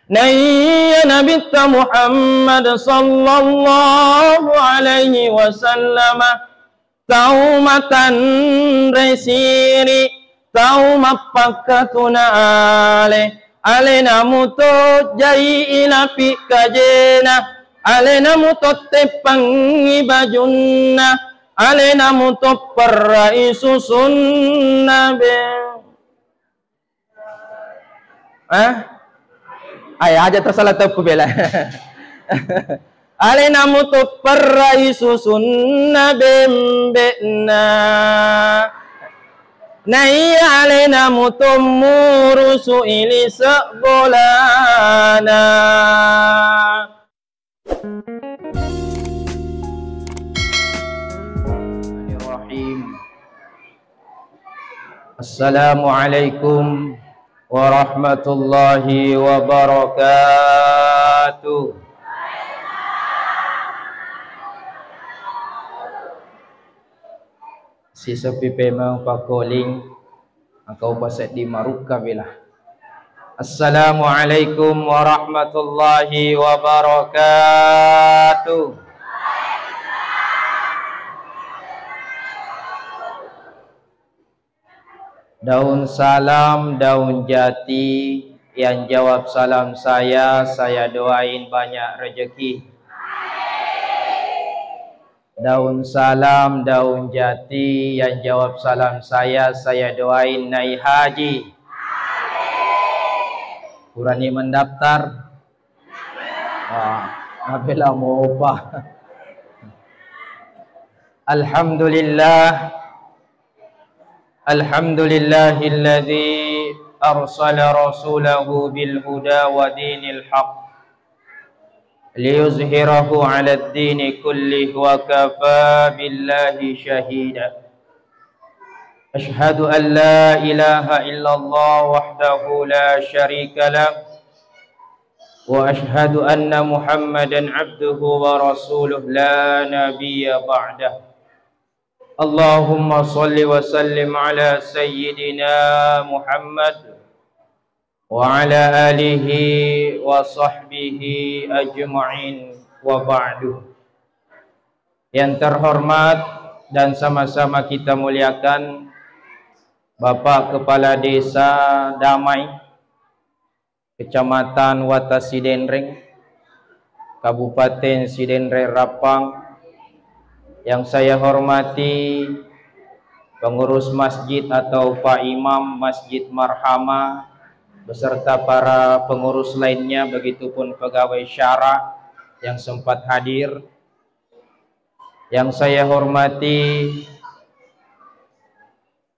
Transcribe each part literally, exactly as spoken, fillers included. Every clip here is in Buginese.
Naiya Nabitta Muhammad sallallahu alaihi wasallam tau matanre siri, tau mappakkatuna ale, alena muto jai ilapi kajena, alena muto teppangngi bajunna, alena muto perrai susunna be. Ah? Ai, aja tasala teppu bela. Alena muto perrai susunna bembe'na. Naiya alena muto murusu ilise bolana. Bismillahirrahmanirrahim. Assalamualaikum warahmatullahi wabarakatuh. Sisepi pemeng pakoling, engka upasedding marukka bela. Assalamualaikum warahmatullahi wabarakatuh. Daun salam, daun jati, yang jawab salam saya, saya doain banyak rezeki. Daun salam, daun jati, yang jawab salam saya, saya doain naik haji. Purani mendaftar? Ah, nabela mopa. Alhamdulillah. Alhamdulillahilladzi arsala rasulahu bil huda wa dinil haq liyuzhirahu 'alad dini kullih wa kafa billahi syahida. Asyhadu an la ilaha illallah wahdahu la syarika lah, wa asyhadu anna Muhammadan abduhu wa rasuluh la nabiyya ba'dah. Allahumma salli wa sallim ala sayyidina Muhammad wa ala alihi wa sahbihi ajma'in, wa ba'du. Yang terhormat dan sama-sama kita muliakan Bapak Kepala Desa Damai, Kecamatan Wata Sidenreng, Kabupaten Sidenreng Rappang, yang saya hormati pengurus masjid atau Pak Imam Masjid Marhama beserta para pengurus lainnya, begitupun pegawai syara yang sempat hadir. Yang saya hormati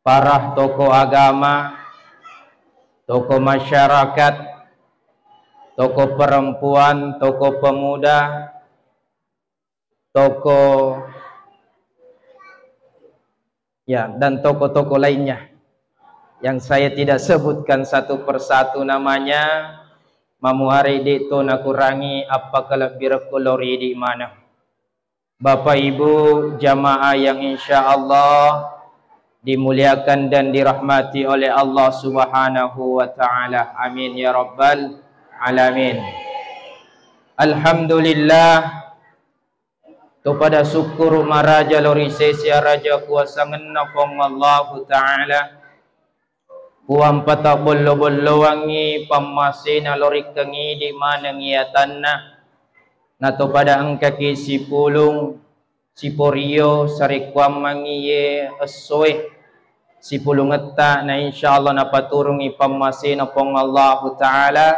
para tokoh agama, tokoh masyarakat, tokoh perempuan, tokoh pemuda, tokoh, ya, dan tokoh-tokoh lainnya yang saya tidak sebutkan satu persatu namanya, mamuare de to nakurangi appakalebbirekku lao ri idi maneng. Bapak Ibu jamaah yang insya Allah dimuliakan dan dirahmati oleh Allah Subhanahu wa Ta'ala. Amin ya Rabbal Alamin. Alhamdulillah, topada sukkuru maraja lao ri sese araja kuasangenna Puang Allahu Ta'ala. Puang patabbollo-bollowangngi pammasena lao ri kengidi maneng iyatanna, natopada engkaki sipulung siporio sarekkuammengngi iye essoe sipulungetta, na insya Allah napaturungi pammasena Puang Allahu Ta'ala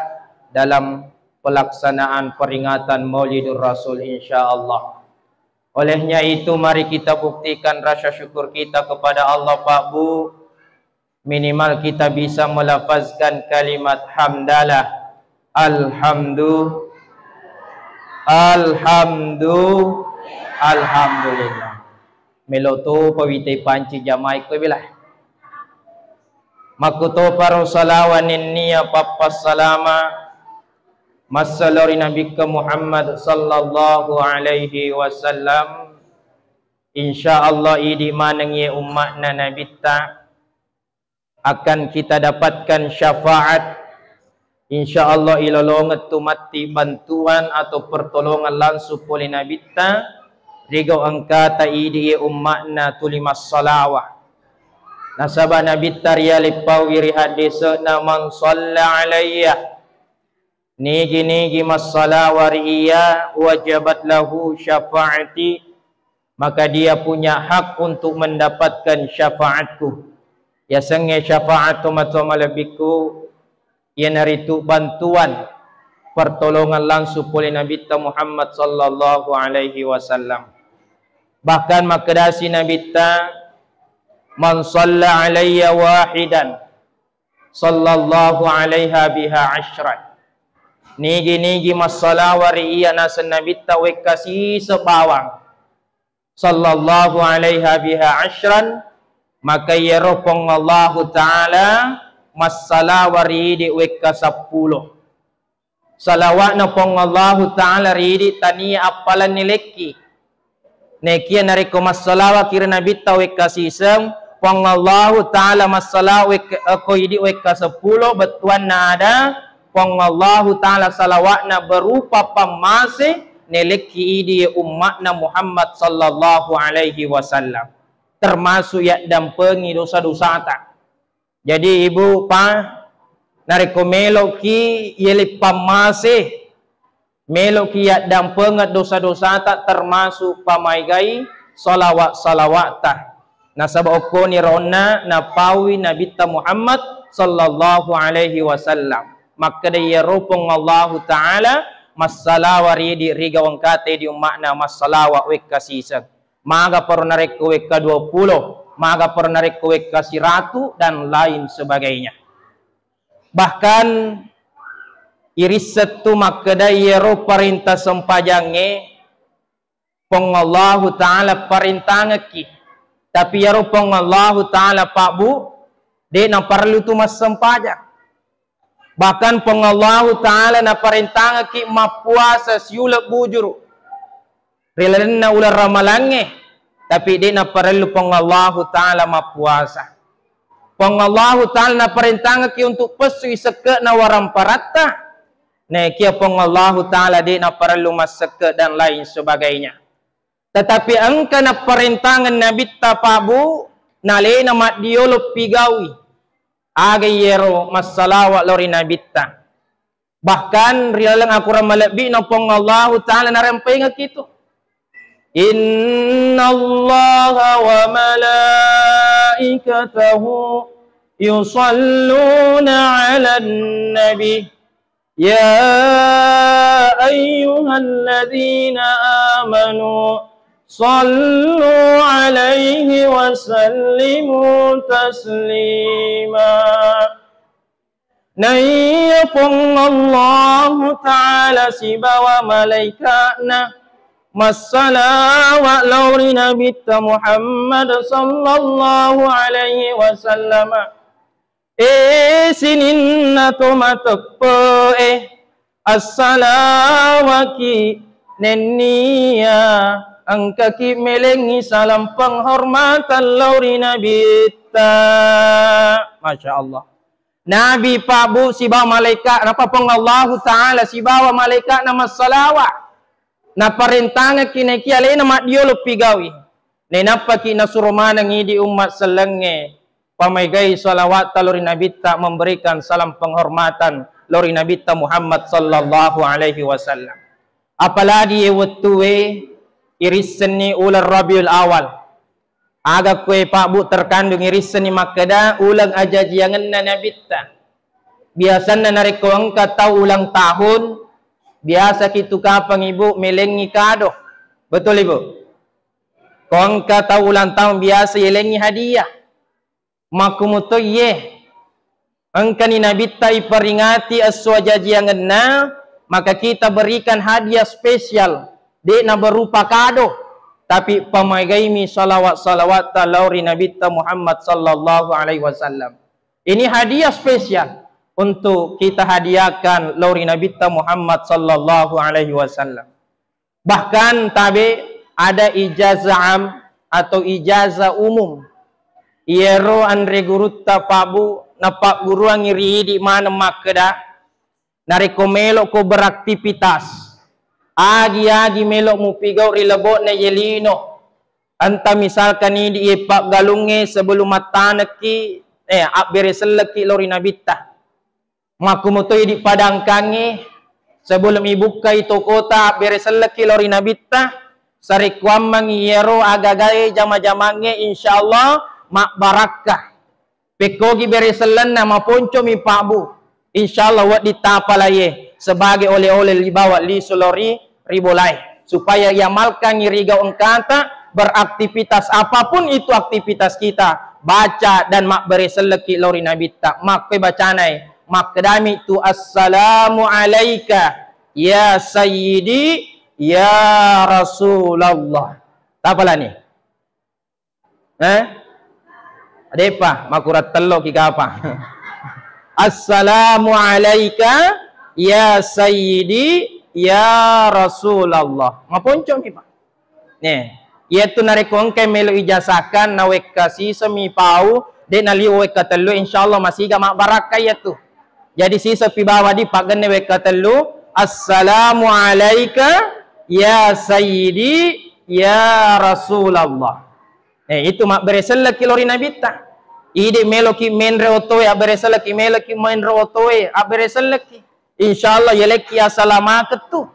dalam pelaksanaan peringatan Maulidur Rasul insya Allah. Olehnya itu, mari kita buktikan rasa syukur kita kepada Allah, Pak Bu. Minimal kita bisa melafazkan kalimat hamdalah. Alhamdu-, alhamdu-, alhamdulillah. Melo to pawitai panci jamai ko bilah. Makkutoparo salawa nennia pappassalama massalo ri Nabikka Muhammad sallallahu alaihi wasallam. Insya Allah idi maneng ye umma'na Nabitta akan kita dapatkan syafaat Insya Allah ilolongeng tu matti bantuan atau pertolongan langsung pole Nabitta, rigau engkata idi ye umma'na tuli massalawa. Nasaba Nabitta rialippawi ri haddese'na, "Man shalla alayya," nigi-nigi massalawa ri iya, "wajabat lahu syafa'ati," maka dia punya hak untuk mendapatkan syafaatku. Yasengnge syafaat, tomatoa malebbikku, iyanaritu bantuan pertolongan langsung pole Nabitta Muhammad sallallahu alaihi wasallam. Bahkan makkedasi Nabitta, "Man shalla alayya wahidan, sallallahu alaiha biha asyran." Nigi-nigi massalawa ri iya naseng Nabitta wekka siseng bawang, sallallahu alaiha biha asyran, maka iyaro Puang Allahu Ta'ala massalawa ri idi wekka seppulo. Salawa'na Puang Allahu Ta'ala ri idi tania appalanni lekki. Nekia narekko massalawaki ri Nabitta wekka siseng, Puang Allahu Ta'ala massalawa wekka, eh, ko idi wekka seppulo, bettuanna ada Puang Allahu Ta'ala salawa'na berupa pammase nelekki idi umma'na Muhammad sallallahu alaihi wasallam, termasuk yaddampengi dosa-dosata. Jadi, Ibu, Pa, narekko meloki yeleng pammase, meloki yaddampengeng dosa-dosata, termasuk pamaegai salawat-salawata. Nasaba okkoni ronna napaui Nabitta Muhammad sallallahu alaihi wasallam. Makkeda iyaro Puang Allahu Ta'ala massalawa ri idi, rigau engkata idi umma'na massalawa wekka siseng. Maga paro narekko wekka dua puluh, maga paro narekko wekka siratu, dan lain sebagainya. Bahkan irisseng tu makkeda iyaro parenta sempajangnge Puang Allahu Ta'ala parentangekki, tapi iyaro Puang Allahu Ta'ala, Pak Bu, de' naparellu tu massempajang. Bahkan Puang Allahu Ta'ala naparentangekki mappuasa siuleng bujuru ri lalenna uleng Ramalangnge, tapi de' naparellu Puang Allahu Ta'ala mappuasa. Puang Allahu Ta'ala naparentangekki untuk pessui sekke'na waramparatta, naekia Puang Allahu Ta'ala de' naparellu massekke' dan lain sebagainya. Tetapi engka naparentangeng Nabitta, Pak Bu, nalena maddiolo pigaui. Aga iyero massalawa lao ri Nabitta. Bahkan ri laleng akorang malebbi'na Puang Allahu Ta'ala narempengekki tu. Innallaha wa malaikatahu yusalluna 'alan nabi. Ya ayyuhalladzina amanu sallu 'alaihi wa sallimu taslima. Naiya Puang Allahu Ta'ala sibawa malaika'na massalawa lao ri Nabitta Muhammad sallallahu alaihi wasallam. E sininna to mateppe'e, assalawaki nenniya engkaki melengngi salam penghormatan lao ri Nabitta. Masya Allah. Nabi, Pak Bu, sibawa malaika, napa Puang Allahu Ta'ala sibawa malaika'na massalawa. Naparentangekki naekia alena maddiolo pigaui. Nainappaki nasuro maneng idi umma sellengnge pamaegai salawatta lao ri Nabitta, memberikan salam penghormatan lao ri Nabitta Muhammad sallallahu alaihi wasallam. Apalagi ye wettue irissenni uleng Rabiul Awal. Aga kue, Pak Bu, terkandung irissenni makkeda uleng ajajiangenna Nabitta. Biasanna narekko engka tau ulang tahun, biasaki tu kapang Ibu melengngi kado. Betul, Ibu? Ko engka tau ulang tahun biasa yelengngi hadiah. Makkumuto iye. Engkani Nabitta iperingati esso ajajiangenna, maka kita berikan hadiah spesial, de'na berupa kado, tapi pamaegaimi salawat-salawatta lao ri Nabitta Muhammad sallallahu alaihi wasallam. Ini hadiah spesial untuk kita hadiahkan lao ri Nabitta Muhammad sallallahu alaihi wasallam. Bahkan tabe ada ijazah am atau ijazah umum. Iyaro anre gurutta, Pak Bu, napagguruangngi ri idi maneng makkeda, Narekko melo ko beraktivitas, agi-agi melo mupigau ri lebo'na ye lino, enta misalkan idi ye paggalungnge sebelum mattanekki, eh, abbere sellekki lao ri nabitta. Makkumoto idi padangkangnge, sebelum ibukkai tokota abbere sellekki lao ri nabitta, sarekkuammengngi iyaro agagae jama-jamangnge, insyaallah mabbarakka. Pekkogi bere sellenna, maponcomi pabbu. Insyaallah wedding tapalaye sebagai oleh-oleh libawa lisu lao ri, ri bolae. Supaya iamalkangngi ri gau engkata, beraktivitas apapun itu aktivitas kita, baca dan mabbere sellekki lao ri nabitta. Makkoi bacanae, makkedami tu, "Assalamu alaika ya sayyidi ya Rasulullah." Tapalani. Eh? Depa, makurang tello ki kapa. "Assalamu alaika ya sayyidi ya Rasulullah." Maponcomi, Pak. Nih, iyatu narekko engkai melo ijasakan, nawekka sisemi pau, de naliu wekka tellu, insyaallah masiga mabbarakka iyatu. Jadi sisepi bawa di paggenne wekka tellu, "Assalamu alaika ya sayyidi ya Rasulullah." Eh, itu mabbere sellekki lao ri nabitta. Idi meloki menre otoe, abbere sellekki, meloki menre otoe, abbere sellekki. Insyaallah yalekki asalamakeng tu.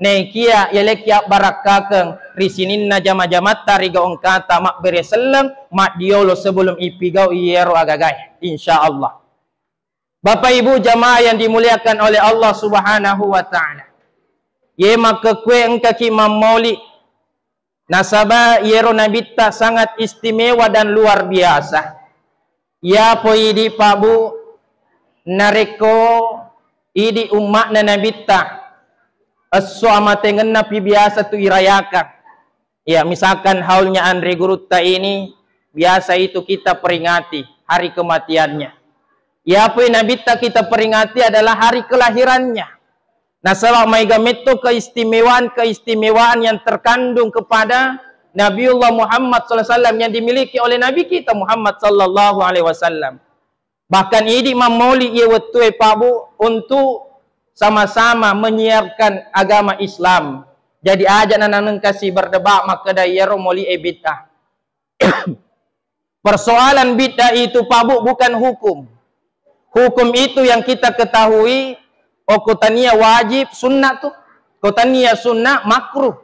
Nekia yalekki abbarakkakeng ri sininna jama-jamatta ri gau engkata mabbere selleng maddiolo sebelum ipigau iyaro agagae. Insyaallah. Bapak Ibu jamaah yang dimuliakan oleh Allah Subhanahu wa Ta'ala. Ye makkekkue engkaki mammauli, nasaba iyero nabitta sangat istimewa dan luar biasa. Yapo idi, Pak Bu, narekko idi umma'na nabitta, esso amatengenna pi biasa tu irayakang. Ya, misalkan haulnya Anre Gurutta ini, biasa itu kita peringati hari kematiannya. Yapoi nabitta kita peringati adalah hari kelahirannya. Nasaba maega metto keistimewaan-keistimewaan yang terkandung kepada Nabiullah Muhammad sallallahu alaihi wasallam yang dimiliki oleh Nabi kita Muhammad sallallahu alaihi wasallam. Bahkan idi mammauli iye wettue, Pak Bu, untuk sama-sama menyiarkan agama Islam. Jadi aja nanengkasi berdebat makkeda iyaro mauli'e bid'ah. Persoalan bid'ah itu, Pak Bu, bukan hukum. Hukum itu yang kita ketahui, okko tania wajib, sunnah tu. Ko tania sunnah, makruh.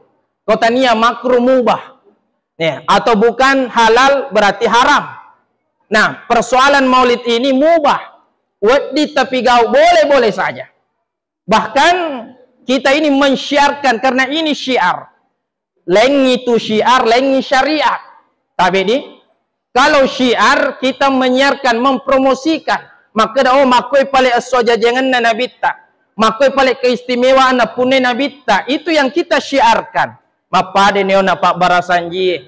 Ko tania makruh, mubah. Ya, atau bukan halal berarti haram. Nah, persoalan maulid ini mubah. Wedding tapigau, boleh-boleh saja. Bahkan kita ini mensyiarkan karena ini syiar. Laingngi tu syiar, laingngi syariat. Tabe di? Kalau syiar kita menyiarkan, mempromosikan. Makkeda, oh, makkoi pale esso jajangenna nabitta. Makkoi pale keistimewaan punna nabitta. Itu yang kita syiarkan. Mappada neona pabbarasanjie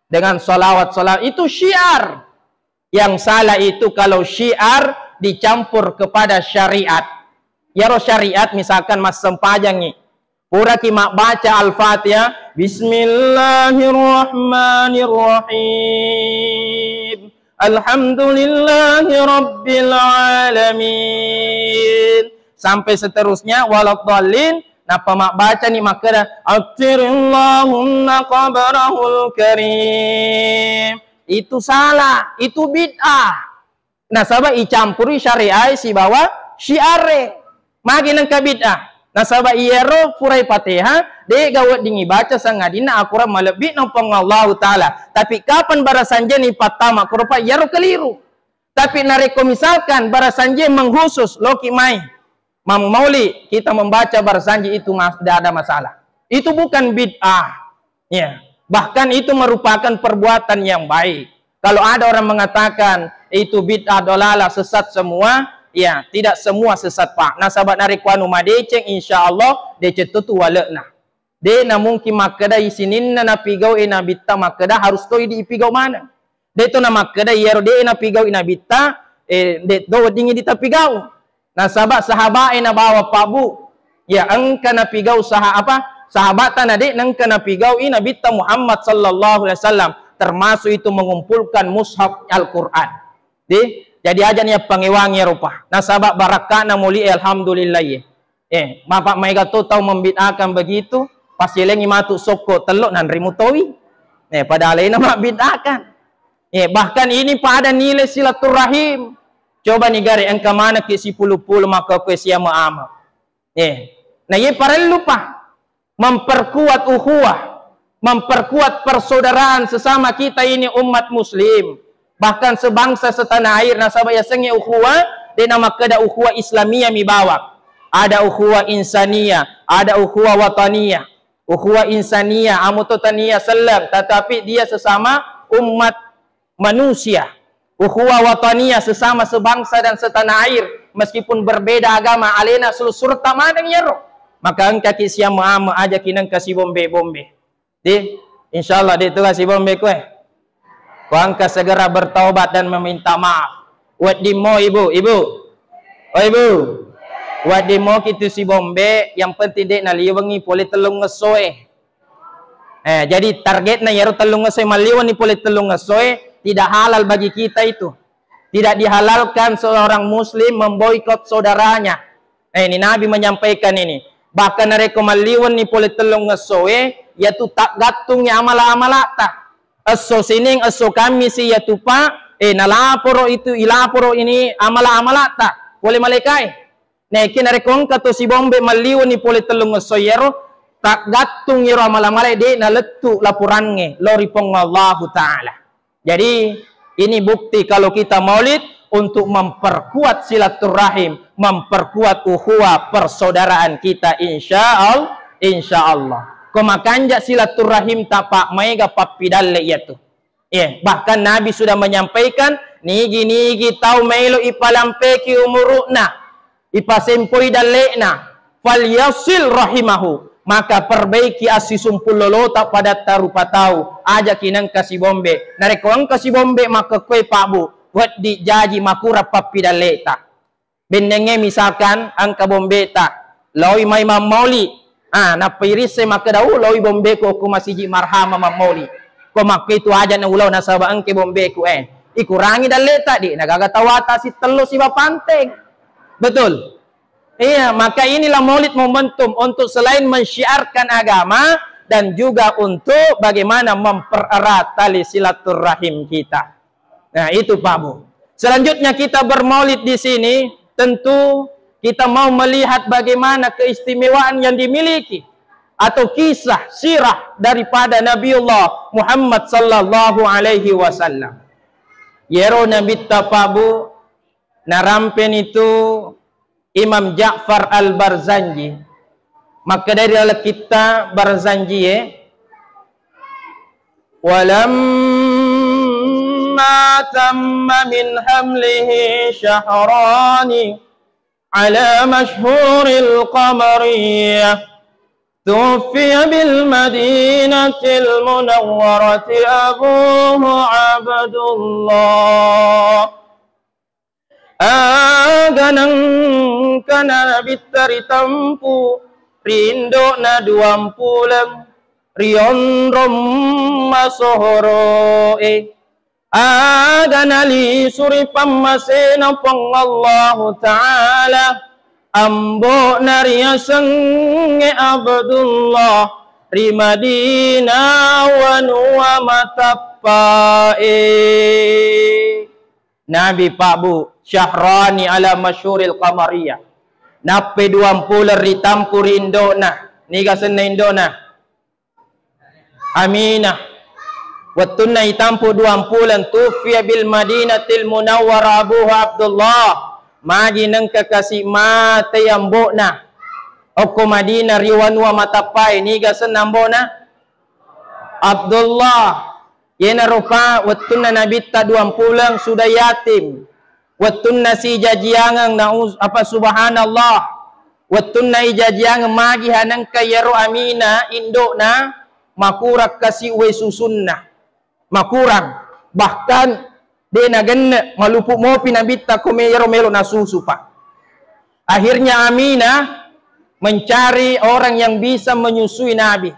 dengan salawat-salawat. Itu syiar. Yang salah itu kalau syiar dicampur kepada syariat. Yaro syariat misalkan massempajangngi. Puraki mabbaca Al-Fatihah, "Bismillahirrahmanirrahim. Alhamdulillahi rabbil alamin." Sampai seterusnya, "Waladdallin." Nappa mabbacani makkeda, "Attirillahumma qabrahul karim." Itu salah, itu bid'ah. Nasaba icampuri syariae sibawa syiare. Magi nengka bid'ah? Nasaba iyaro purai Fatihah, de'ga wedding ibaca sangadinna akorang malebbi'na Puang Allahu Ta'ala. Tapi kapan barasanjeni pattama ko rupa, iyaro keliru. Tapi narekko misalkan barasanjie mengkhusus, loki mai mammauli, kita membaca barasanji itu mas-, tidak ada masalah. Itu bukan bid'ah. Ya, bahkan itu merupakan perbuatan yang baik. Kalau ada orang mengatakan itu bid'ah, dolalah, sesat semua, ya, tidak semua sesat, Pak. Nasaba narekko anu madeceng, insya Allah deceng to tu walekna. De namungkin makkeda isininna napigau e nabitta makkeda harus toi di ipigau maneng. De to namakkeda iyaro de napigau i nabitta, eh, de to weddingi ditapigau. Nasaba sahabae nabawa, Pak Bu. Ya, engka napigau saha-, apa? Sahabatta na de nengka napigau i Nabitta Muhammad sallallahu alaihi wasallam, termasuk itu mengumpulkan mushaf Al-Qur'an. Di, jadi aja ni appangewangi rupa. Nasaba barakkana muli, alhamdulillah, ye. Eh, bapak maega to tau membid'ahkan begitu, pasilengi matu sokko tello nanre mutowi. Eh, pada alena mabbid'ahkan. Eh, bahkan ini pada nilai silaturahim. Coba ni gare engka manekki sipulu-pulu maka kue siama ama. Eh, nah, iye parellu pa memperkuat ukhuwah, memperkuat persaudaraan sesama kita ini umat muslim, bahkan sebangsa setanah air. Nasaba yasengnge ukhuwah, de namakkeda ukhuwah Islamiyah mi bawang. Ada ukhuwah insaniyah, ada ukhuwah wataniyah. Ukhuwah insaniyah, amo to tania selleng, tetapi dia sesama umat manusia. Ukhuwah wataniyah, sesama sebangsa dan setanah air, meskipun berbeda agama, alena sulu surta maneng yero. Maka engkaki siamu ame aja kinengka sibombe-bombe. Di, insyaallah di tu sibombe kue. Ko engka segera bertaubat dan meminta maaf. Wedding mo ibu, ibu. Oh ibu. Wedding mo kitu sibombe, yang penting de naliwengi pole tellung ngesoe. Eh, jadi targetna yaro tellung ngesoe, malliwenni pole tellung ngesoe, tidak halal bagi kita itu. Tidak dihalalkan seorang muslim memboikot saudaranya. Eh, ini Nabi menyampaikan ini. Bahkan narekko malliwenni pole tellung ngesoe, yatu taggattungi amala-amalata. Esso Senin, esso Kammisi, yatu pa, eh, nalaporo itu, ilaporo ini amala-amalata pole malaikae. Naekia narekko engka to sibombe malliwenni pole tellung esso iyaro, taggattung iyaro amala-amalae de nalettu laporangnge lao ri Puang Allahu Ta'ala. Jadi, ini bukti kalau kita maulid untuk memperkuat silaturahim, memperkuat ukhuwah persaudaraan kita, insya Allah, insya Allah. Ko makanja silaturahim ta pa maega pappidalle iyatu. Eh, bahkan Nabi sudah menyampaikan, nigi-nigi tau melo ipalampeki umuru'na, ipasempoi dalle'na, falyasil rahimahu, maka perbaiki assisumpul lolota padatta rupa tau, aja kinengka sibombe. Narekko engka sibombe makkekkoe Pak Bu, weddi jaji makurang pappidalle'ta. Bennengnge misalkan engka bombeta, laoi mai mammauli. Ah, nappa irisseng makkeda, "Uh, laoi bombeku okko masiji Marhama mammauli." Ko makkuitu aja na ulao nasaba engke bombeku, eh. Ikurangi dalleta, de nagaga tawata sitello siba panteng. Betul? Iya, maka inilah maulid momentum untuk selain mensyiarkan agama dan juga untuk bagaimana mempererat tali silaturahim kita. Nah, itu Pak Bu. Selanjutnya kita bermaulid di sini, tentu kita mau melihat bagaimana keistimewaan yang dimiliki atau kisah sirah daripada Nabiullah Muhammad sallallahu alaihi wasallam. Yero Nabitta Pak Bu, narampeni tu Imam Ja'far Al-Barzanji. Makkeda ri laleng kitta Barzanjie, "Walamma tamma min hamlihi syahrani ala masyhuril qamariyah, tuwfiya bil Madinatil Munawwarati abuhu Abdullah." Aga nengka Nabitta ritempu ri indo'na duampuleng ri onrong masohoro'e. Aga nalisu ri pammasena Puang Allahu Ta'ala, ambo'na riasengnge Abdullah ri Madinah wanua matappa'e. Nabi Pak Bu, syahrani ala masyhuril qamariyah. Nappai duampuleng ritampu ri indo'na. Niga senna indo'na? Aminah. Wettunna itampu duampuleng, tufiya bil Madinatil Munawwarah abuhu Abdullah. Magi nengka kasi mate ambo'na. Okko Madinah ri wanua matappai, niga senna ambo'na? Abdullah. Iyanaro pa wettunna Nabitta duampuleng sudah yatim. Wettunna sijajiangeng, nauz-, apa, subhanallah. Wettunna ijajiangeng magi hanengka iyaro Aminah indo'na makurang kasi uwai susunna. Makurang. Bahkan de nagenne, malupu mopi Nabitta ko me-, iyaro melo nasusu, Pak. Akhirnya Aminah mencari orang yang bisa menyusui Nabi.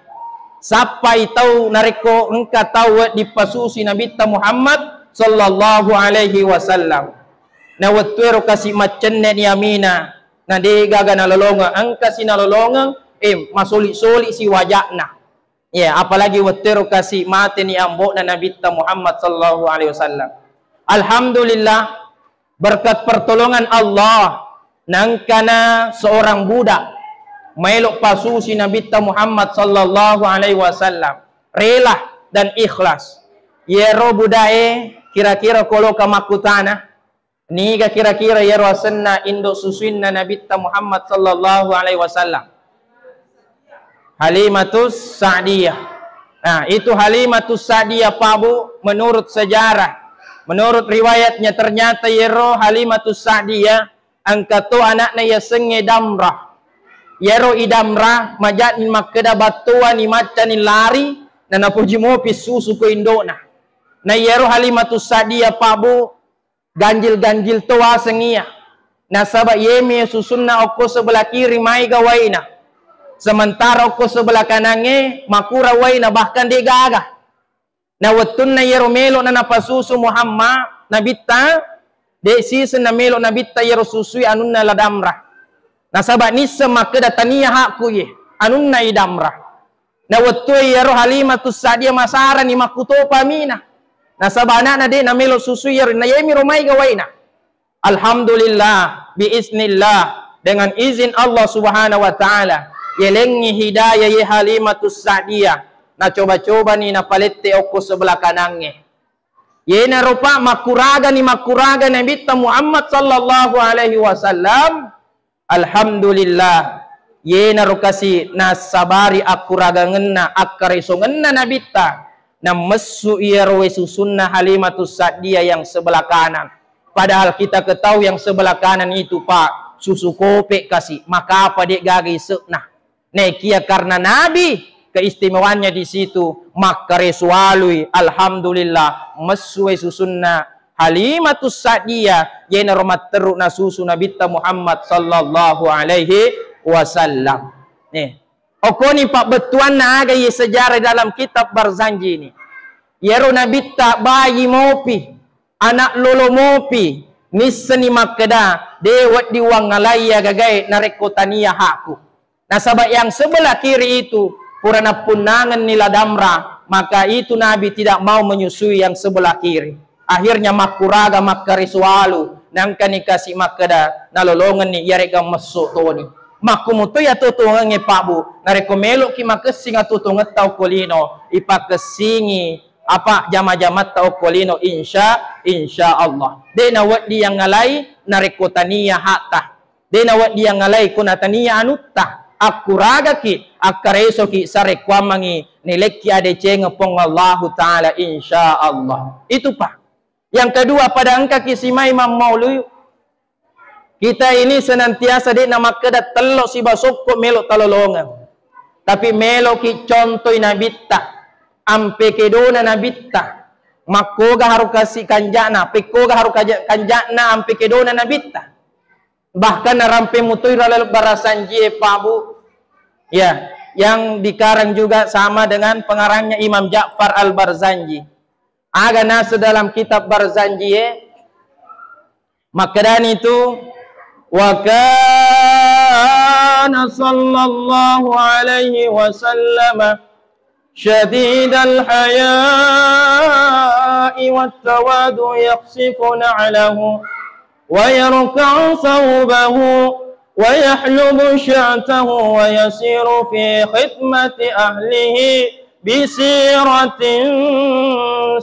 Sappai tau narekko engka tau wedding pasusui Nabitta Muhammad sallallahu alaihi wasallam. Na wettuero kasi maccenne ni Aminah. Na de gaga nalolongeng, engka si nalolongeng, eh, masoli-soli si waja'na. Ya, apalagi wettu ero kasi mateni ambo'na Nabitta Muhammad sallallahu alaihi wasallam. Alhamdulillah, berkat pertolongan Allah, nangkana seorang budak maelo pasusi Nabitta Muhammad sallallahu alaihi wasallam, rela dan ikhlas. Yero budae kira-kira koloka makkutana, niga kira-kira yero asenna indo susuinna Nabitta Muhammad sallallahu alaihi wasallam? Halimatus Sa'diyah. Nah, itu Halimatus Sa'diyah, Pak Bu, menurut sejarah, menurut riwayatnya, ternyata yero Halimatus Sa'diyah engka to anakna yasengnge Damrah. Yero i Damrah maja'ni makkeda battuani maccani lari, na napoji mopi susu ko indona. Na yero Halimatus Sa'diyah, Pak Bu, ganjil-ganjil to waseng iya. Nasaba yemi susunna okko sebelah kiri maega waina. Sementara okko sebelah kanangnge makura waina, bahkan de gaga. Na wettunna yero melo na napasusu Muhammad Nabitta, de siseng na melo Nabitta yero susui anunna la Damrah. Nasaba nisseng makkeda tania hakku ye, anunna i Damrah. Na wettue iyaro Halimatus Sa'diyah masarani makkutopa mina. Nasaba anakna de namelo susui iyaro, na yemiro maega waina. Alhamdulillah, biiznillah, dengan izin Allah Subhanahu wa Ta'ala, yelengngi hidayah ye Halimatus Sa'diyah, nacoba-cobani napalette okko sebelah kanangnge. Yenaro, Pak, makkuragani makkuraga Nabitta Muhammad sallallahu alaihi wasallam, Alhamdulillah, yenaro kasi nassabari akkuragangenna, akkaresongenna Nabitta, namessu iyaro wae susunna Halimatus Sa'diyah yang sebelah kanan. Padahal kita ketahui yang sebelah kanan itu, Pak, susu kope kasi, makapa de gaga ise'na. Nekia karena Nabi, keistimewaannya di situ, makkareso alui, alhamdulillah, messu wae susunna Halimatus Sa'diyah, yenaro matteru nasusu Nabitta Muhammad sallallahu alaihi wasallam. Nih, okoni pabbettuanna aga iye sejarah dalam kitab Barzanji ini. Yero Nabitta bayi mopi, anak lolo mopi, nisseni makkeda, de wedding wangngalai agagae narekko tania hakku. Nasaba yang sebelah kiri itu pura nappunnangenni la Damrah, maka itu Nabi tidak mau menyusui yang sebelah kiri. Akhirnya makkuraga makkareso alu, nangkani kasi makkeda nalolongenni yarega messo toni. Makkumuto iya tutungengnge, Pak Bu, narekko meloki makessing atutungetta okko lino, ipakessingi apa jama-jamatta okko lino, insya, insya Allah. De nawedding yang ngalai narekko tania hakta. De nawedding yang ngalai ko natania anutta. Akkuragaki, akkaresoki, sarekkuammengngi nilekki adecengeng Puang Allahu Ta'ala, insya Allah. Itu, Pak. Yang kedua, pada engkaki simai mammaului, kita ini senantiasa de namakkeda tello siba sokko melo talolongeng. Tapi meloki contoi Nabitta, ampe kedona Nabitta, makkoga haru kasi kanjana, pekkoga haru kaja-, kanjana ampe kedona Nabitta. Bahkan narampe mutoi ro laleng Barzanjie, Pak Bu. Ya, yang dikarang juga sama dengan pengarangnya Imam Ja'far Al-Barzanji. Aga naseng dalam kitab Barzanjie, makkedani tu, "Wa kana sallallahu alaihi wasallam شديد الحياء والتواضع يخصف نعله ويرقع ثوبه ويحلب شاته ويسير في خدمة أهله بسيرة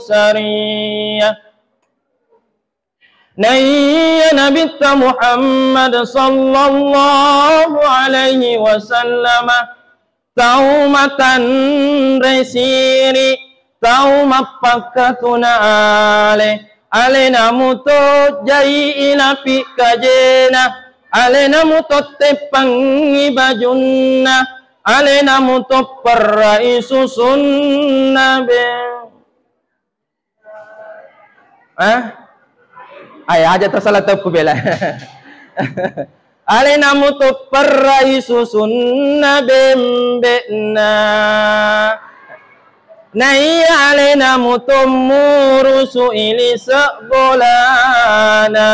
سرية." Naiya Nabitta Muhammad sallallahu alaihi wasallam tau matanre siri, tau mappakkatuna ale, alena muto jai inapi kajena, alena muto teppangi bajunna, alena muto perrai susunna be. Ah? Ai, aja tersalah teppu bela. Alena muto perrai susunna bembe'na. Naiya alena muto murusu ilise bolana.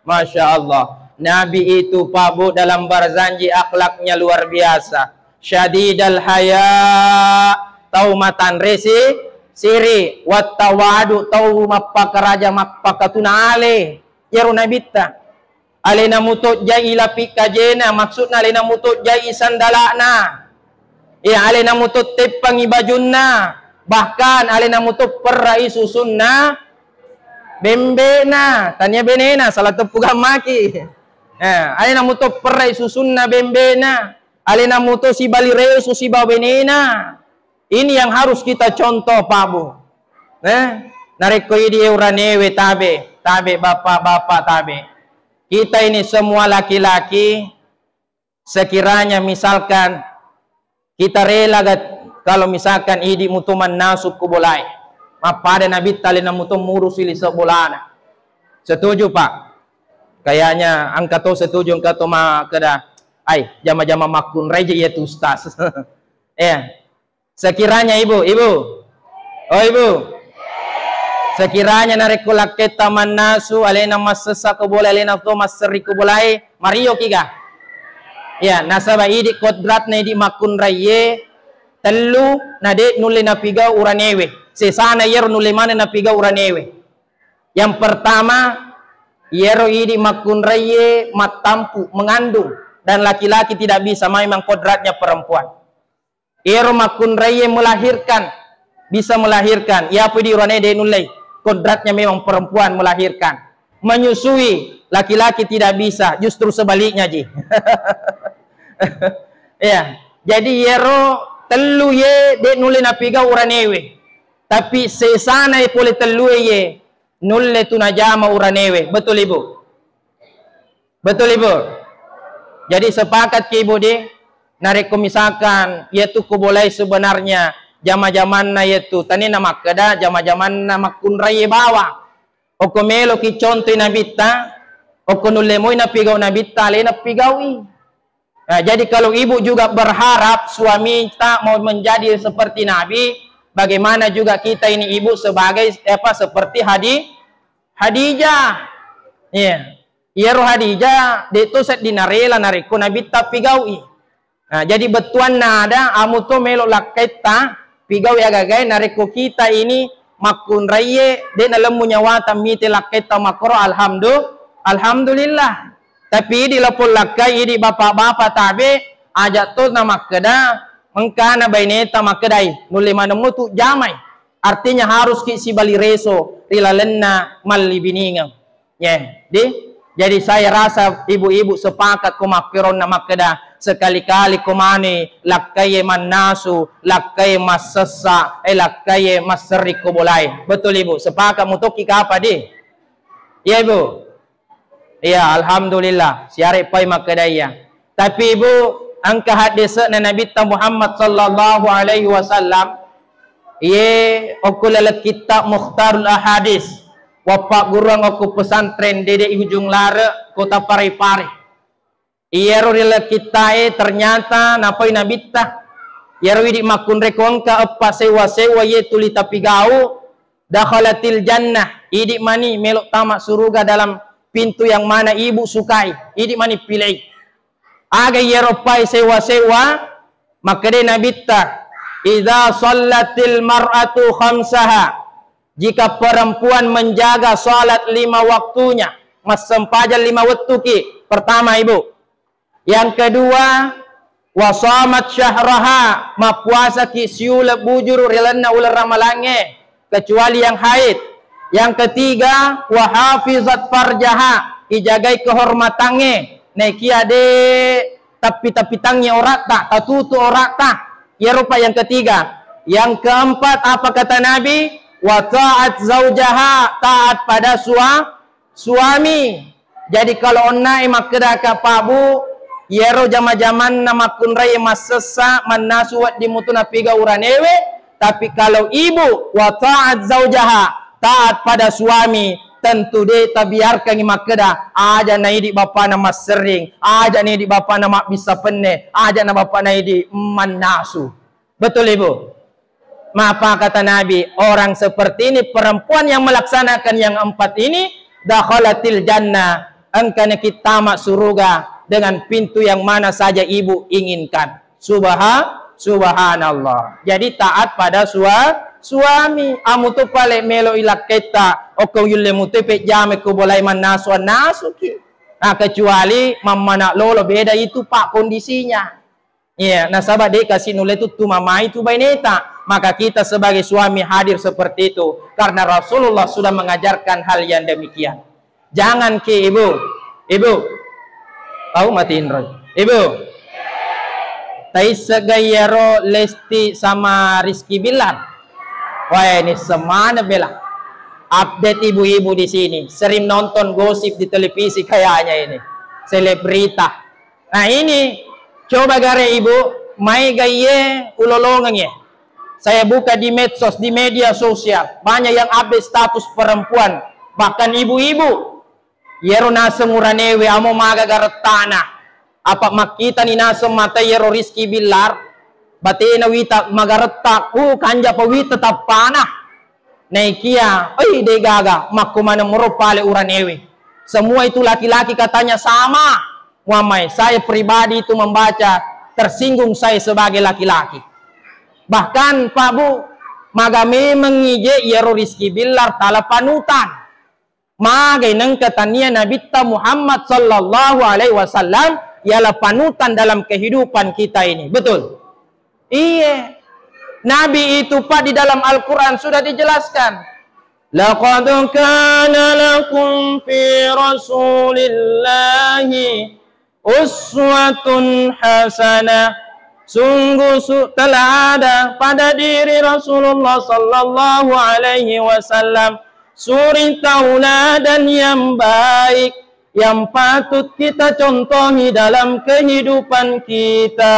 Masya Allah. Nabi itu, Pak Bu, dalam berjanji akhlaknya luar biasa. Syadidal haya, tau matanre si siri, wattawadu, tau mappakaraja, mappakatuna ale. Iyaro Nabitta. Alena mutojjai lapi kajena, maksudna alena mutojjai sandalana. Iya, alena mutotteppangi bajunna, bahkan alena mutopperrai susunna bembena, tania benena, salah teppu gammaki. Eh, alena mutopperrai susunna bembena, alena muto sibali resu sibawa benena. Ini yang harus kita contoh, Pak Bu. Eh, narekko idi uranewe tabe, tabe bapak-bapak tabe. Kita ini semua laki-laki, sekiranya misalkan kita rela gat-, kalau misalkan idi muto mannasu ko bolae, mappada Nabitta alena muto murusi lise bolana. Setuju, Pak? Kayaknya engka to setuju, engka to makkeda, "Ai, jama-jama makkunrai je iya tu, Ustaz." Iya. Sekiranya ibu, ibu, oh ibu, sekiranya narekko lakketta mannasu, alena massessa ko bolae, alena to masserri ko bolae, mario kiga? Ya, nasaba idi kodratna idi makkunraiye tellu, na de nulle napigau uranewe. Sesana iyaro nulle maneng napigau uranewe. Yang pertama, iyaro idi makkunraiye mattampu, mengandung, dan laki-laki tidak bisa, memang kodratnya perempuan. Iyaro makkunraiye melahirkan, bisa melahirkan. Iyapo idi urane de nullei. Kodratnya memang perempuan melahirkan. Menyusui, laki-laki tidak bisa, justru sebaliknya ji. Ya, jadi iyaro tellu ye de nulle napigau uranewe. Tapi sesana ye pole tellu ye nulle tu najama uranewe. Betul, Ibu? Betul, Ibu? Jadi sepakat ki, Ibu, di? Narekko misalkan, yaitu kubolai sebenarnya jama-jamanna yaitu, tania namakkeda jama-jamanna makkunraiye bawang. Okko meloki contoi Nabitta, okko nulle moi napigau Nabitta, alena pigaui. Nah, jadi kalau ibu juga berharap suamita mau menjadi seperti Nabi, bagaimana juga kita ini ibu sebagai, apa, seperti Hadi-, Khadijah. Iya. Iyaro Khadijah, de to sedding narela narekko Nabitta pigaui. Nah, jadi bettuanna ada, amu to melo lakkaitta pigaui agagae, narekko kita ini makkunraiye, de nalemmu nyawata mite lakkaitta makkoro, alhamdu-, alhamdulillah. Tapi idi lapong lakkai, idi bapak-bapak tabe, aja to namakkeda, engkana baineta makkedai, nulle manemmu tu jamai. Artinya haruski sibali reso ri lalenna mallibiningeng. Ya, di? Jadi saya rasa ibu-ibu sepakat ko makkeronna makkeda, sekali-kali ko mani lakkaie mannasu, lakkaie massessa, eh, lakkaie masserri ko bolae. Betul, Ibu? Sepakat mutoki kapa, di? Iya, Ibu? Iya, alhamdulillah. Siare pai makkeda iya. Tapi, Ibu, engka haddese'na Nabitta Muhammad sallallahu alaihi wasallam, iye okko laleng kitta Mukhtarul Ahadits, wappagguruang okko pesantren Dede Ujung Lare, Kota Parepare. Iyaro ri laleng kittae ternyata napai Nabitta, iyaro idi makkunrai ko engka eppa sewwa-sewwa iye tuli tapigau, dakhalatil jannah, idi mani melo tama suruga dalam pintu yang mana ibu sukai, idi mani pilei. Aga iyaro pai sewwa-sewwa? Makkedai Nabitta, "Idza shallatil mar'atu khamsaha," jika perempuan menjaga salat lima waktunya, massempajang lima wettuki, pertama, Ibu. Yang kedua, "Wa shamat syahraha," mappuasaki siuleng bujuru ri lalenna uleng Ramalangnge, kecuali yang haid. Yang ketiga, "Wa hafizat farjaha," ijagai kehormatangnge, naikia de tappi-tappitangngi oratta, tatutu oratta. Iyaro pa yang ketiga. Yang keempat, apa kata Nabi? "Wa ta'at zaujaha," taat pada sua-, suami. Jadi kalau onnai makkeda ka Pak Bu, iyaro jama-jamanna makkunrai massessa, mannasu wedding mutu napiga uranewe, tapi kalau ibu wa ta'at zaujaha, taat pada suami, tentu de tabiarkangi makkeda, aja naidi bapana masserring, aja naidi bapana mabbissa penne, aja na bapana idi mannasu. Betul, Ibu? Maka kata Nabi, orang seperti ini, perempuan yang melaksanakan yang empat ini, dakhalatil jannah, engkana kittama suruga dengan pintu yang mana saja ibu inginkan. Subha-, subhanallah. Jadi taat pada sua-, suami. Amu tu pale melo ilakketta, okko yulle mutu pejjame ko bolai mannasu, annasuki. Nah, kecuali mammana lolo, beda itu, Pak, kondisinya. Iya, nasaba de kasi nulle tuttu mamai tu baineta. Maka kita sebagai suami hadir seperti itu karena Rasulullah sudah mengajarkan hal yang demikian. Jangan ki ibu, ibu, tau matinroi, ibu. Taissegga iyaro Lesti sama Rizky Billar? Wah, ini semana bela update ibu-ibu di sini. Sering nonton gosip di televisi kayaknya ini. Selebrita. Nah, ini coba gare ibu, mai gaiye ulolongeng ye. Saya buka di medsos, di media sosial, banyak yang update status perempuan, bahkan ibu-ibu. Iyaro naseng uranewe amo maga garettana. Apa makkitani naseng mata iyaro Rizky Billar, batena wita magaretta, uh, kanja pa wita tappana. Naikia, oi, de gaga, makko maneng moro pale uranewe. Semua itu laki-laki katanya sama. Muammai, saya pribadi itu membaca, tersinggung saya sebagai laki-laki. Bahkan, Pak Bu, maga memeng ije iyaro Rizky Billar tala panutan. Magai nengka tania Nabitta Muhammad sallallahu alaihi wasallam ialah panutan dalam kehidupan kita ini. Betul? Iye. Nabi itu, Pak, di dalam Al-Quran sudah dijelaskan. Laqad kana lakum fi Rasulillahi uswatun hasanah. Sungguh su-, telah ada pada diri Rasulullah sallallahu alaihi wasallam suri tauladan yang baik yang patut kita contohi dalam kehidupan kita.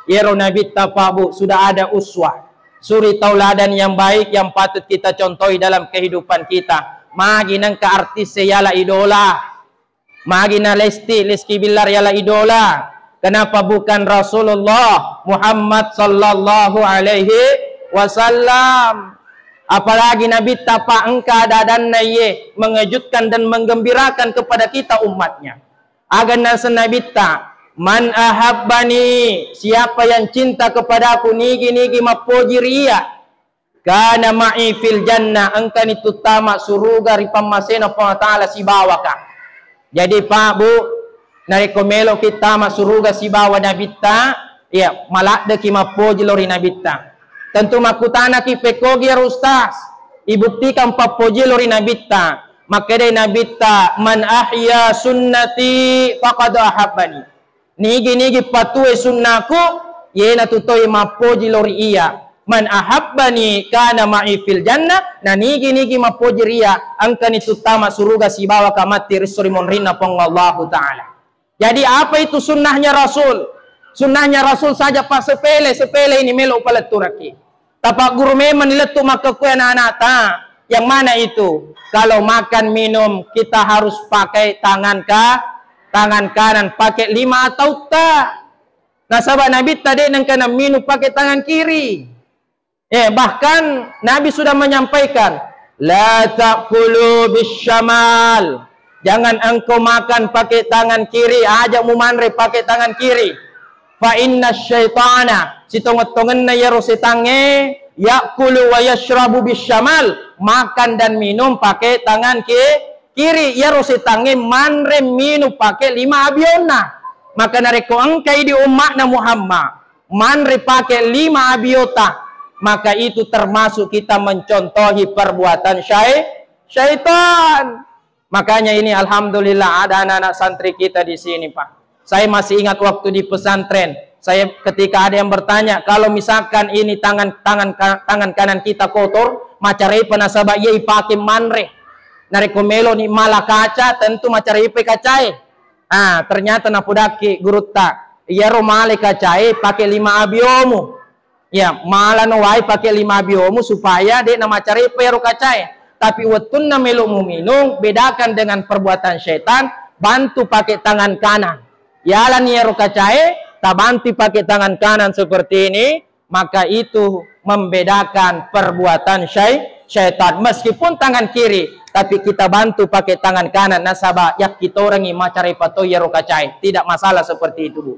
Iyaro Nabitta, Pak Bu, sudah ada uswah, suri tauladan yang baik yang patut kita contohi dalam kehidupan kita. Magi nengka artis yala idola. Magi na Lesti, Lesti Billar yala idola. Kenapa bukan Rasulullah Muhammad sallallahu alaihi wasallam? Apalagi Nabitta, Pak, engka ada-adanna iye mengejutkan dan menggembirakan kepada kita umatnya. Aga naseng Nabitta, "Man ahabbani, siapa yang cinta kepadaku, nigi-nigi mappoji ri iya, kana ma'i fil jannah, engkani tuttama suruga ri pammasena Puang Ta'ala sibawaka." Jadi, Pak, Bu, narekko meloki tama suruga sibawa Nabitta, iya, maladdeki mappoji lao ri Nabitta. Tentu makkutanaki, "Pekkogi ero Ustaz, ibuktikan pappoji lao ri Nabitta?" Makkedai Nabitta, "Man ahya sunnati faqad ahabbani." Nigi-nigi patue sunnaku, iyanatu toi mappoji lao ri iya. "Man ahabbani kana ma'i fil jannah," na nigi-nigi mappoji ri iya, engkani tuttama suruga sibawaka matti ri esso ri monrinna Puang Allahu Ta'ala. Jadi, apa itu sunnahnya Rasul? Sunnahnya Rasul saja, Pak, sepele, sepele ini melo upaletturaki. Tapagguru memang ni lettu makkekkuwe anak-anakta. Yang mana itu? Kalau makan minum, kita harus pakai tangan ka-, tangan kanan, pakai lima atautta. Nasaba Nabitta de nengka namminung pakai tangan kiri. Eh, bahkan Nabi sudah menyampaikan, "La ta'kulu bisyamal." Jangan engkau makan pakai tangan kiri, aja mumanre pakai tangan kiri. "Fa inna syaitana," sitongeng-tongenna iyaro setangnge, "ya'kulu wa yashrabu bisyamal," makan dan minum pakai tangan ki-, kiri. Iyaro setangnge manre minum pakai lima abionna. Maka narekko engkai di umma'na Muhammad manre pakai lima abiota, maka itu termasuk kita mencontohi perbuatan syai-, syaitan. Makanya ini alhamdulillah ada anak-anak santri kita di sini, Pak. Saya masih ingat waktu di pesantren, saya ketika ada yang bertanya, "Kalau misalkan ini tangan, tangan ka-, tangan kanan kita kotor, macarepa nasaba iya ipake manre. Narekko meloni mala kaca, tentu macarepa kacae." Ah, ternyata napodakki gurutta, "Iyaro male kacae pake lima abiomu." Ya, malano wae pake lima abiomu supaya de namacarepa iyaro kacae. Tapi wettunna melo muminung, bedakan dengan perbuatan setan, bantu pake tangan kanan. Yalani iyaro kacae, tabantu pake tangan kanan seperti ini, maka itu membedakan perbuatan syai-, syaitan. Meskipun tangan kiri, tapi kita bantu pakai tangan kanan, nasaba yakkitorengngi macarepa to iyaro kacae. Tidak masalah seperti itu, Bu.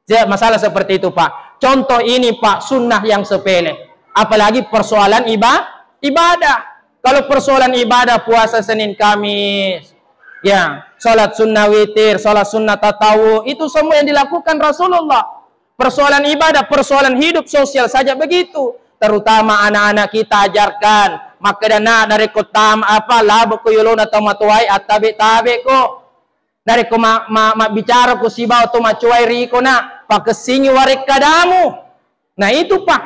Tidak masalah seperti itu, Pak. Contoh ini, Pak, sunnah yang sepele. Apalagi persoalan iba-, ibadah. Kalau persoalan ibadah, puasa Senin Kamis, ya, sholat sunnah witir, sholat sunnah tatawu, itu semua yang dilakukan Rasulullah. Persoalan ibadah, persoalan hidup sosial saja begitu. Terutama anak-anak kita ajarkan, makkeda, "Nak, narekko tam-, apa, labe ko yolona tomatoae, attabe-tabe ko. Narekko ma-, ma-, mabbicara ko sibawa to macoai riko, nak, pakessingi warekkadamu." Nah, itu, Pak,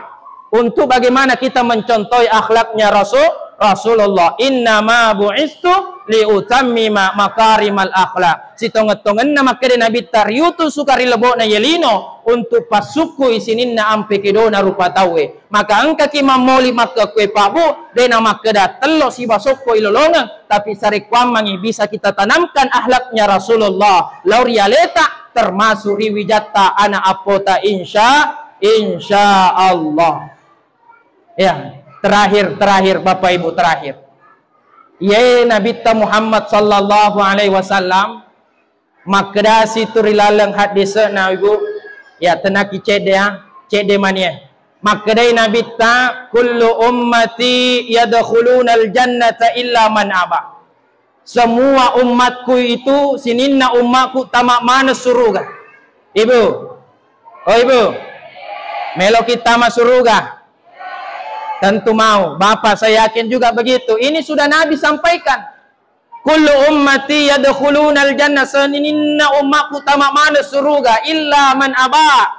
untuk bagaimana kita mencontohi akhlaknya Rasul, Rasulullah. "Innama bu'istu liutammima makarimal akhlak." Sitongeng-tongenna makkeda Nabitta, riutusuka ri lebo'na ye lino untuk passukkui sininna ampe kedona rupa tauwe. Maka engkaki mammoli makkekue, Pak, Bu, de namakkeda tello siba sokko ilolongeng, tapi sarekkuammangi bisa kita tanamkan akhlaknya Rasulullah lao ri aleta, termasuk ri wijatta anak appota, insya, insya Allah. Ya, terakhir, terakhir, Bapak Ibu, terakhir. Ye Nabitta Muhammad sallallahu alaihi wasallam, makkedasi tu ri laleng haddise'na, Ibu. Ya, tenaki cedde, ya. Cedde mani, ya. Makkedai Nabitta, "Kullu ummati yadkhulunal jannata illa man aba." Semua umatku itu, sininna umatku tama maneng suruga. Ibu. Oh, Ibu. Meloki tama suruga? Tentu mau. Bapak, saya yakin juga begitu. Ini sudah Nabi sampaikan. "Kullu ummati yadkhulunal jannah," senininna ummaku tama maneng suruga, "illa man aba,"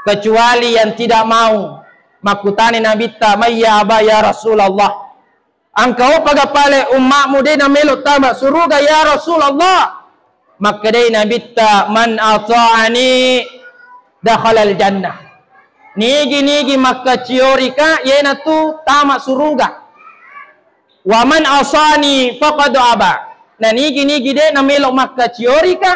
kecuali yang tidak mau. Makkutani Nabitta, "Mayya aba ya Rasulullah?" Engka opaga pale ummamu de namelo tama suruga ya Rasulullah? Makkedai Nabitta, "Man ata'ani dakhalal jannah." Nigi-nigi makkaciorika, yenatu tama suruga. "Wa man asani faqad aba." Na nigi-nigi de namelo makkaciorika,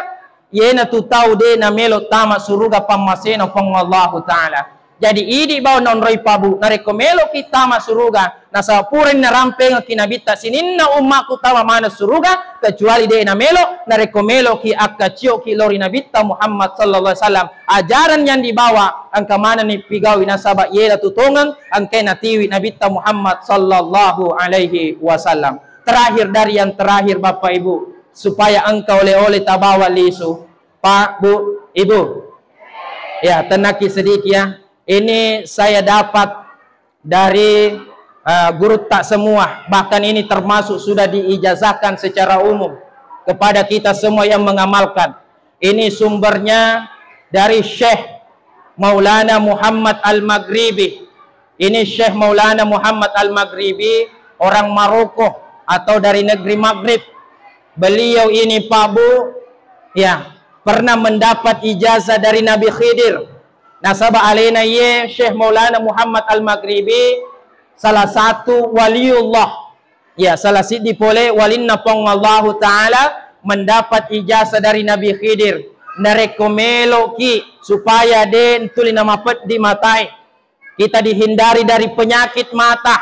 yenatu tau de namelo tama suruga pammasena Puang Allahu Ta'ala. Jadi idi bawang naonroi pabu, narekko meloki tama suruga, nasaba purani narampengekki Nabitta sininna ummaku tama maneng suruga, kecuali de namelo, narekko meloki akkacioki lao ri Nabitta Muhammad sallallahu alaihi wasallam. Ajaran yang dibawa engka manenni pigaui nasaba yelatu tongeng engkai natiwi Nabitta Muhammad sallallahu alaihi wasallam. Terakhir dari yang terakhir, Bapak Ibu, supaya engka ole-ole tabawa lisu, Pak, Bu, Ibu. Ya, tenaki sedikit ya. Ini saya dapat dari, eh, gurutta semua. Bahkan ini termasuk sudah diijazahkan secara umum kepada kita semua yang mengamalkan. Ini sumbernya dari Syekh Maulana Muhammad Al-Maghribi. Ini Syekh Maulana Muhammad Al-Maghribi, orang Maroko atau dari negeri Maghrib. Beliau ini, Pak, Bu, ya, pernah mendapat ijazah dari Nabi Khidir. Nasaba alena iye Syekh Maulana Muhammad Al-Maghribi salah satu waliullah. Ya, salah siddi pole walinna Puang Allahu Ta'ala mendapat ijazah dari Nabi Khidir. Narekko meloki supaya de tuli namapeddi matae, kita dihindari dari penyakit mata.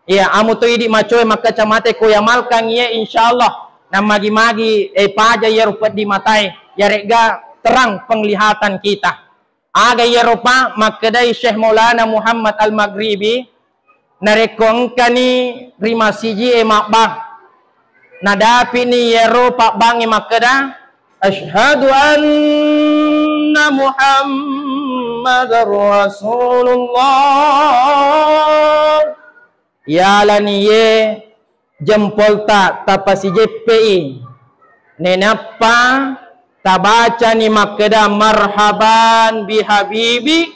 Ya, amu to idi macoe makkacamata ko yamalkang iye, insyaallah namagi-magi, eh, paja iyaro peddi matae, yaregga terang penglihatan kita. Aga iyaro, Pak? Makkedai Syekh Maulana Muhammad Al-Maghribi, narekko engkani ri masiji'e mabbang, nadapi'ni iyaro pabbangnge makkeda, "Asyhadu anna Muhammadar Rasulullah." Yalani ye jempolta tapasijeppe'i, nenappa tabacani makkeda, "Marhaban bihabibi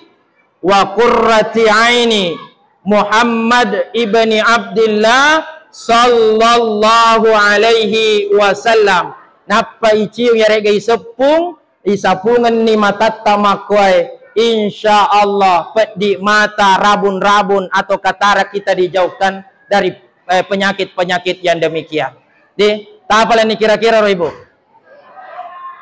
wa qurrati aini Muhammad ibni Abdillah sallallahu alaihi wasallam." Nappa iciung yaregga iseppung, isapungenni matatta makkuae, insya Allah peddi mata, rabun-rabun atau katarak kita dijauhkan dari, eh, penyakit-penyakit yang demikian. Di, tapalani kira-kira ro Ibu?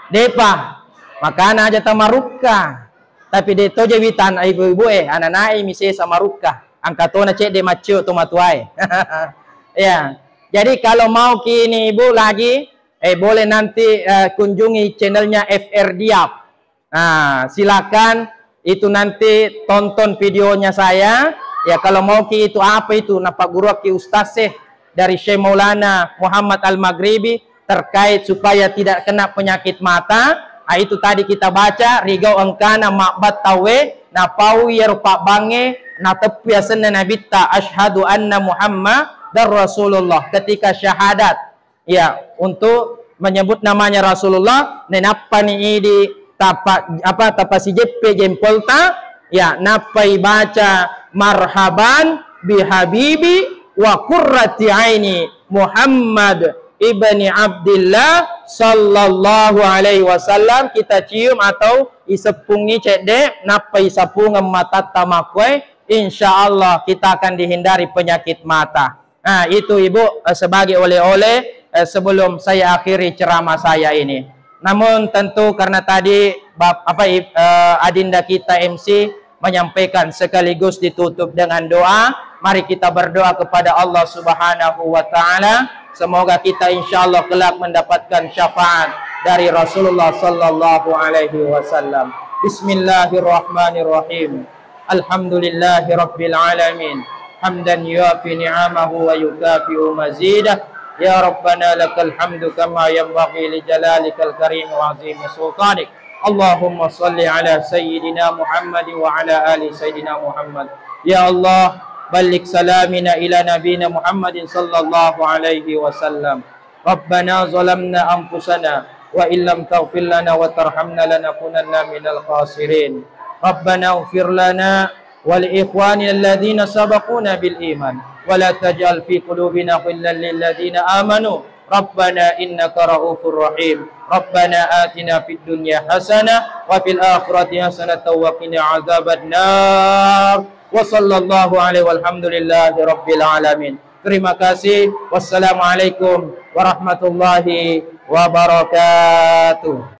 Depa. Makana aja tamarukka. Tapi de toje witan ibu-ibu e, ananae misesa marukka. Angka tona cedde maccio to matuae. Ya. Jadi kalau mau ki ini Ibu lagi, eh, boleh nanti, eh, kunjungi channelnya F R Diap. Nah, silakan itu nanti tonton videonya saya. Ya, kalau mau ki itu apa itu, napagguruakki Ustaz Syekh dari Syekh Maulana Muhammad Al-Maghribi terkait supaya tidak kena penyakit mata. Ah, itu tadi kita baca, rigau engkana mabbat tauwe, napau iyaro pabbangnge, nateppu asenna Nabitta, "Asyhadu anna Muhammadar Rasulullah." Ketika syahadat, ya, untuk menyebut namanya Rasulullah, nenappani idi tapa-, apa, tapasijeppe jempolta, ya, nappai baca, "Marhaban bihabibi wa qurrati aini Muhammad ibni Abdillah sallallahu alaihi wasallam." Kita cium atau iseppungi cedde, nappai sapungeng matatta makkoe, insya Allah kita akan dihindari penyakit mata. Nah, itu Ibu, eh, sebagai oleh-oleh, eh, sebelum saya akhiri ceramah saya ini. Namun tentu karena tadi bap-, apa, Ib-, eh, adinda kita M C menyampaikan sekaligus ditutup dengan doa, mari kita berdoa kepada Allah Subhanahu wa Ta'ala. Semoga kita insya Allah kelak mendapatkan syafaat dari Rasulullah sallallahu alaihi wasallam. Bismillahirrahmanirrahim. Alhamdulillahi rabbil alamin. Hamdan yuafi ni'amahu wa yukafi'u mazidah. Ya Rabbana lakal hamdu kama yanbaghi li jalalikal karim wa azimi sultanik. Allahumma salli ala sayyidina Muhammad wa ala ali sayyidina Muhammad. Ya Allah, balligh salamina ila nabina Muhammadin sallallahu alaihi wasallam. Rabbana zalamna anfusana wa illam taghfir lana wa tarhamna lanakunanna minal khasirin. Rabbana ighfir lana wa li ikhwanina alladhina sabaquna bil iman wa la taj'al fi qulubina ghillan lil ladzina amanu Rabbana innaka raufur rahim. Rabbana atina fid dunya hasanah wa fil akhirati hasanatan wa qina adzaban nar. Wa sallallahu alaihi walhamdulillahi rabbil alamin. Terima kasih. Wassalamualaikum warahmatullahi wabarakatuh.